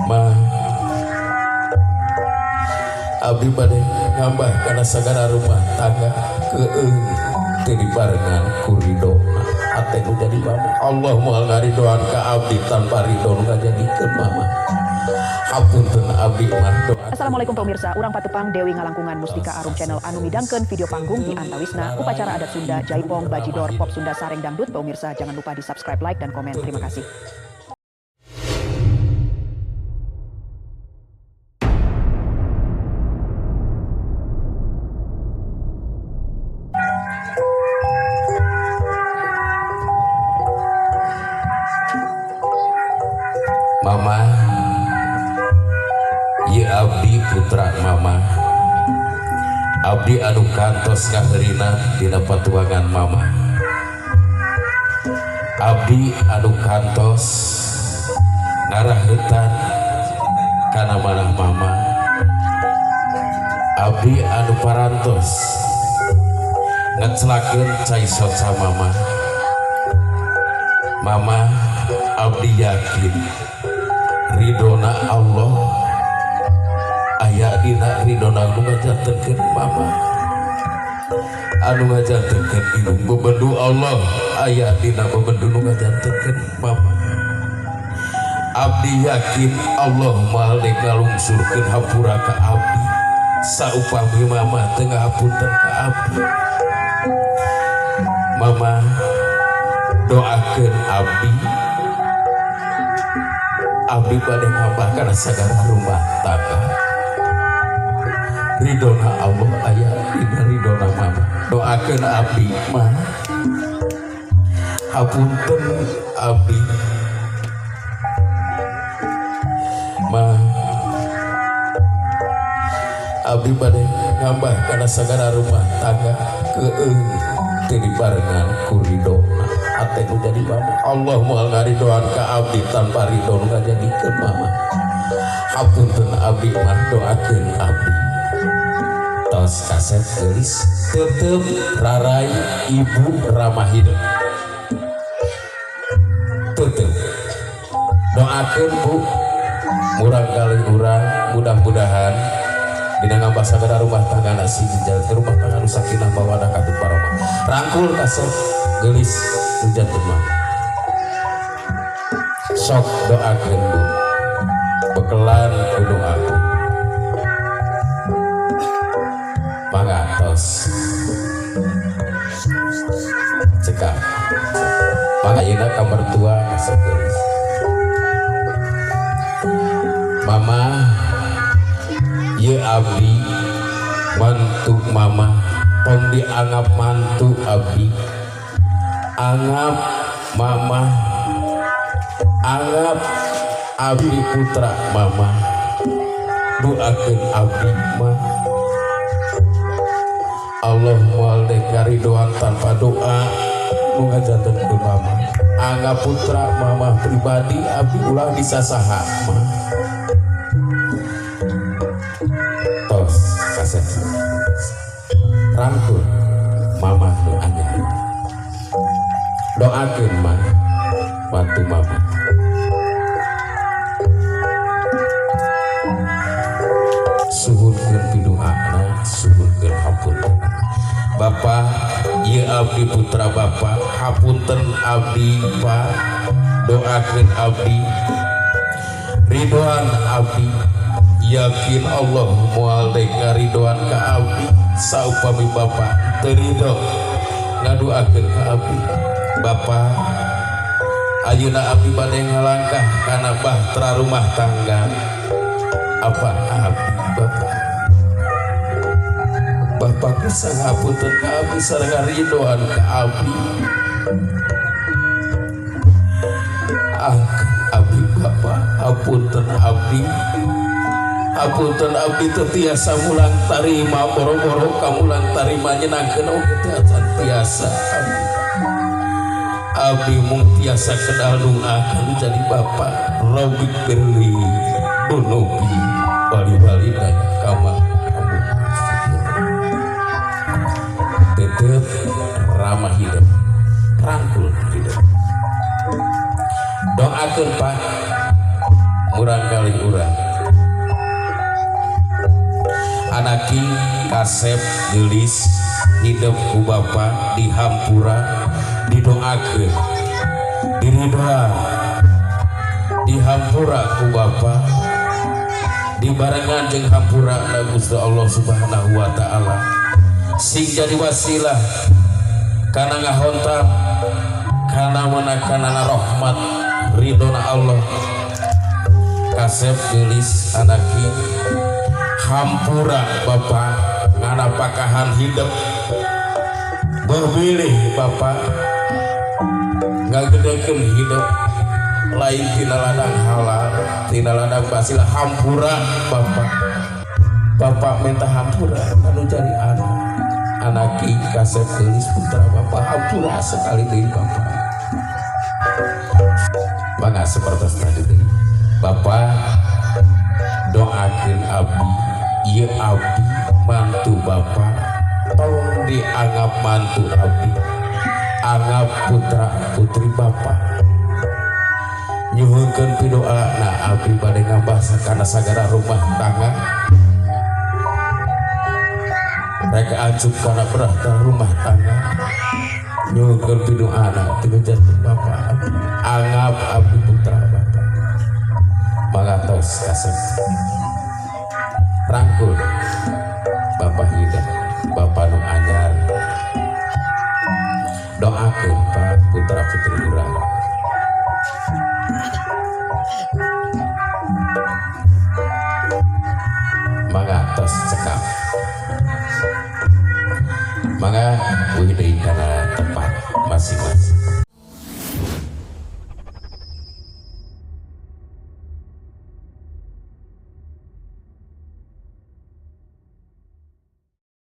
Ma, abdi bade ngambah kana sagara rumah tangga keueung teu dibarengan ku ridona ate nu jadi mama. Allah moal ngaridoan ka abdi tanpa ridho nu ngajadikeun mama. Hapunten abdi mah doa. Assalamualaikum pemirsa, urang patepang Dewi Ngalangkungan Mustika Arum Channel anu midangkeun video panggung di Antawisna, upacara adat Sunda, Jaipong, Bajidor, Pop Sunda, Sareng Dangdut. Pemirsa, jangan lupa di subscribe, like, dan komen. Terima kasih. Mama, ieu abdi putra mama. Abdi anu kantos ngaheurina dina patuangan mama. Abdi anu kantos ngaraheutan kana manah mama. Abdi anu parantos ngecelakeun cai soca mama. Mama, abdi yakin ridona Allah aya dina ridona anu ngajantenkeun mama, anu ngajantenkeun indung. Bebendu Allah aya dina bebendu nu ngajantenkeun mama. Abdi yakin Allah moal ngalungsurkeun hampura ka abdi saupami mama teu ngahapunten ka abdi. Mama, doakeun abdi. Abdi bade ngambah kana sagara rumah tangga. Ridona Allah aya dina ridona mama. Doakeun abdi mah. Hapunten abdi mah. Abdi bade ngambah kana sagara rumah tangga keueung teu dibarengan ku ridona ate nu jadi mama. Allah moal ngaridoan ka abdi tanpa ridho nu ngajadikeun mama. Hapunten abdi mah, doakeun abdi. Tos kaset geulis, tetep rarai ibu ramah hidup. Tetep doakeun bu murang kali urang, mudah-mudahan dina ngambah sagara rumah tangga nasi jenjal ke rumah tangga nu sakinah mawadah katut warahmah. Rangkul kasep geulis nu janten mama. Sok doakeun bu, bekelan ku doa. Mangga tos cekap. Mangga ayeuna ka mertua kasep geulis. Mama, ieu abdi mantu mama. Tong dianggap mantu abdi, anggap mama, anggap abdi putra mama. Doakeun abdi mah. Allah moal ngaridoan tanpa doa nu ngajantenkeun mama. Anggap putra mama pribadi abdi, ulah disasaha mah. Tos kasep, rangkul mama nu anyar. Doakeun mah, bantu mama. Suhunkeun pidu'ana, suhunkeun hapunten. Bapak, ieu abdi putra bapak. Hapunten abdi pak, doakeun abdi. Ridhoan abdi, yakin Allah moal deuk ngaridoan ka abdi saupami bapak teu ridho ngaduakeun ka abdi. Bapak, ayeuna abdi bade ngalangkah kana bahtera rumah tangga. Apa abdi bapak? Bapak bisa ngapunten ka abdi sareng ngaridoan ka abdi. Angkat abdi bapak, hapunten abdi. Hapunten abdi teu tiasa mulang tarima, boro-boro kamulang tarima nyenangkeun oge teu acan tiasa abdi. Abdi mung tiasa kedal akan jadi bapak. Robik firli dunubi wali-wali daya kama kamu. Tetep ramah hidup, rangkul hidup. Doakeun pak. murang kali urang anaki kasep geulis hidup ku bapa dihampura didoakeun diridoan dihampura ku bapa dibarengan jeung hampura na Gusti Allah Subhanahu wa taala sing jadi wasilah kana ngahontam kana menakanana rahmat ridona Allah. Kasep geulis anaki hampura bapa nganapakahan hidup berbilih bapa ngagedekeun hidup lain tina ladang halal tina ladang basilah. Hampura bapa, bapak minta hampura anu jadi anak anaki kasep geulis putra bapa hampura sekali deui bapa. Mangga seperti tadi deui bapa doakeun abdi ieu abdi mantu bapa tolong dianggap mantu abdi anggap putra putri bapa nyuhunkeun pidoa na abdi bade ngabah kana sagara rumah tangga rek acup kana berata rumah tangga nyuhunkeun pidoa na tinu janten bapa abdi anggap abdi putra bapa. Mangga tos kasep rangkul Bapak Hida Bapak nu anyar doakeun Pak putra putri urang. Mangga tos cekap mangga uih deui kana tempat masing-masing.